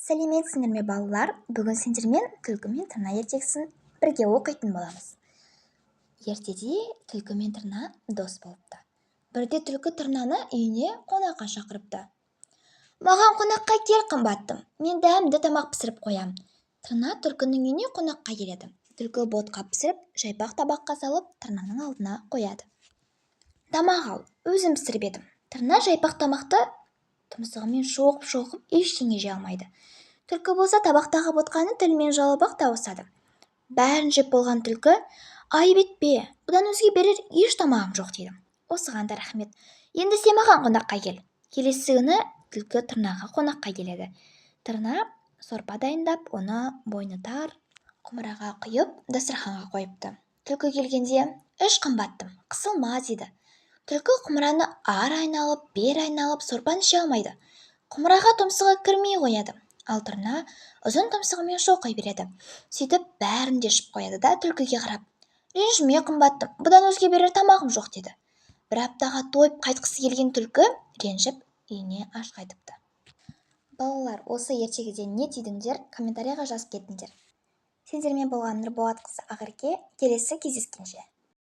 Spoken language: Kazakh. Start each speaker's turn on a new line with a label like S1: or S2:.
S1: Сәлеметсіңдер ме, балалар! Бүгін сендермен «Түлкі мен тырна» ертегісін бірге оқитын боламыз. Ертеде түлкі мен тырна дос болыпты. Бірде түлкі тырнаны үйіне қонаққа шақырыпты. «Маған қонаққа кел, қымбаттым, мен дәмді тамақ пісіріп қоям». Тырна түлкінің үйіне қонаққа келеді. Түлкі ботқа пісіріп, жайпақ табаққа салып, тырнаның алдына қояды. «Тамақ ал, өзім пісіріп едім». Тырна жайпақ тамақты тұмсығымен шоқып-шоқып, ештеңе жей алмайды. Түлкі болса, табақтағы ботқаны тілімен жалап-ақ тауысады. Бәрін жеп болған түлкі: «Айып етпе, бұдан өзге берер еш тамағым жоқ», – дейді. «Осыған да рахмет. Енді сен маған қонаққа кел». Келесі күні түлкі тырнаға қонаққа келеді. Тырна сорпа дайындап, оны мойны тар құмыраға құйып, дастарханға қойыпты. Түлкі келгенде: «Іш, қымбаттым, қысылма», – дейді. Түлкі құмыраны ары айналып, бері айналып, сорпаны іше алмайды. Құмыраға тұмсығы кірмей қояды. Ал тырна ұзын тұмсығымен шоқи береді. Сөйтіп бәрін де ішіп қояды да, түлкіге қарап: «Ренжіме, қымбаттым, бұдан өзге берер тамағым жоқ», – деді. Бір аптаға тойып қайтқысы келген түлкі ренжіп, үйіне аш қайтыпты. Балалар, осы ертегіден не түйдіңдер? Комментарийға жазып кетіңдер. Сендермен болған Нұрболатқызы Ақерке. Келесі кездескенше!